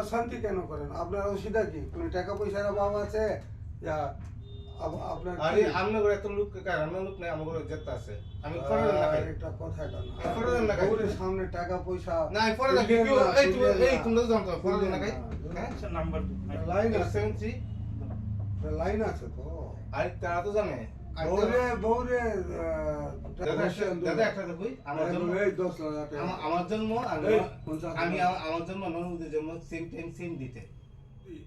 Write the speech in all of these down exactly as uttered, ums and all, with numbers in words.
অশান্তি কেন করেন? আপনার অসুবিধা কি? কোনো টাকা পয়সার অভাব আছে? ইয়া, আপ-, আপনার আরে, কি? আপনার ঘরে এত লোক কার? আপনার লোক নাই, আমার ঘরে যেতে আছে। আমি ফটো দেন না খাই। আরে, একটা কথা এটা না। ফটো দেন না খাই। বউরের সামনে টাকা পয়সা না, আমি ফটো দেন না। তুলবেন এই, না, তুই, তুলবেন এই, না। তুই তো জানতো, ফটো দেন না খাই। তুলবেন না। হ্যাঁ? আচ্ছা, নাম্বার নাই। লাইন আছে। Seven three. লাইন আছে তো। আরে, তারা তো জানে। আরে, বউরে, বউরে, আহ, দাদা, একটা, দাদা, একটা দেখুই। আমার জন্ম, এই দশ হাজার টাকা। আমা-, আমার জন্ম আর এই আমার, পঞ্চাশ হাজার। আমি আমা-, আমার জন্ম, আমার ননদের জন্ম সেম টাইম, সেম ডেটে।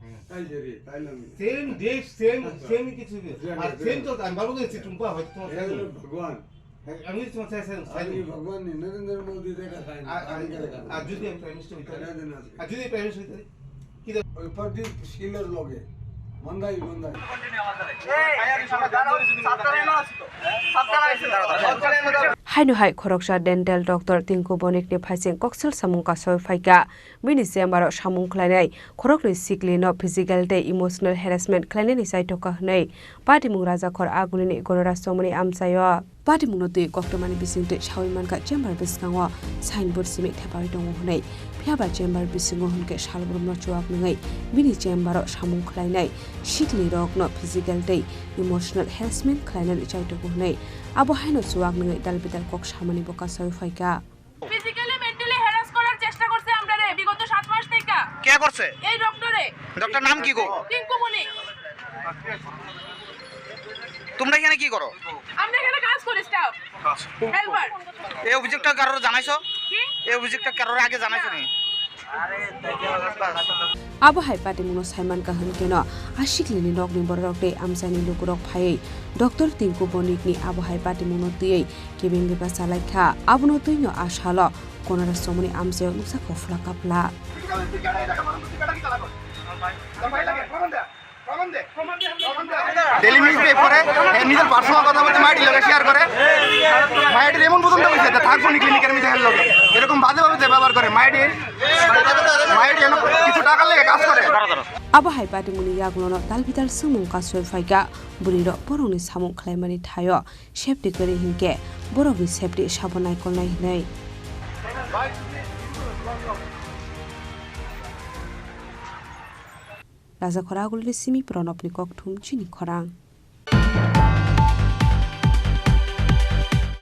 হুম। তাই যে রে, তাই না আমি। সেম ডেট, সেম, আচ্ছা। সেম কিছু কি? জি, আর জি, সেম জি। তো আমি বাবু গেছি, টুম্পা হয়তো তোমার এ সেম। হলো ভগবান। হ্যাঁ, আমি তোমার সেম, সেম, আমি সেম। ভগবান নেই, নরেন্দ্র মোদি দেখা খায় না, আর, আর, আমি দেখা খায় না। আর যদি আমি প্রাইম মিনিস্টার হইতাম? দেখা দেন আজকে। আর যদি প্রাইম মিনিস্টার হইতাম? কি দেব? ওই প্রদীপ সিংহের লগে, মন্দাই, মন্দাই। Haino hai khoroksa dental doctor Tinku Bonik ni phaising koksal samung kasoi phaikha. Bini chamber o samung khlainai khoroknwi sikli no physical tei emotional harassment khlainani chaithokha hwnwi patimung Rajakhor Agulini Gonoraj Chomoni amchaio. Patimungno twi koktwmani bisingtwi sawi mankha chamber bwskango signboard simi thepawi tongo hwnwi. Phiyaba chamber bisingo hwnkhe salbrumno chuak nungwi bini chamber o samung khlainai siklirokno physical tei emotional harassment khlainani chaithokha hwnwi abo haino chuak nungwi dalbidal kok samani bo kasawi phaikha. Physically mentally harass করার চেষ্টা করছে আমরারে বিগত সাত মাস থেকে। কে করছে? এই ডক্টরে। ডক্টর নাম কি গো? টিঙ্কু মণি। তোমরা এখানে কি করো? আমরা এখানে কাজ করি, স্টাফ। হেল্পার। এই অভিযোগটা কারোর জানাইছো? কি? এই অভিযোগটা কারোর আগে জানাইছো নি? Abo hai patimungno saimankha hwnkhe no a siklini nokni bororok tei amchaini lukurok phaiwi doctor Tinku Bonikni abo hai patimungno twiwi kebengwi bachalaikha. Abono twino a salo Konoras Chomoni amchaio nukjakha phla kapla. Daily news পেপারে এ নিজের পার্সোনাল কথা বলতে মাইটির লগে শেয়ার করে। মাইটির এমন পর্যন্ত হয়েছে যে থাকবো নি ক্লিনিকের মধ্যে এর লগে। এরকম বাজেভাবে যে ব্যবহার করে মাইটির, মাইটির এমন কিছু টাকার লেগে কাজ করে। Abo hai patimungni yagulono dalbidal swngmung kasoi phaikha. Bwrwirok borokni samung khlaimani thaio safety kwrwi hinkhe borokni safety sabo naikolnai hwnwi. Rajakhor Agulini simi Pranobni kokthum chini khorang.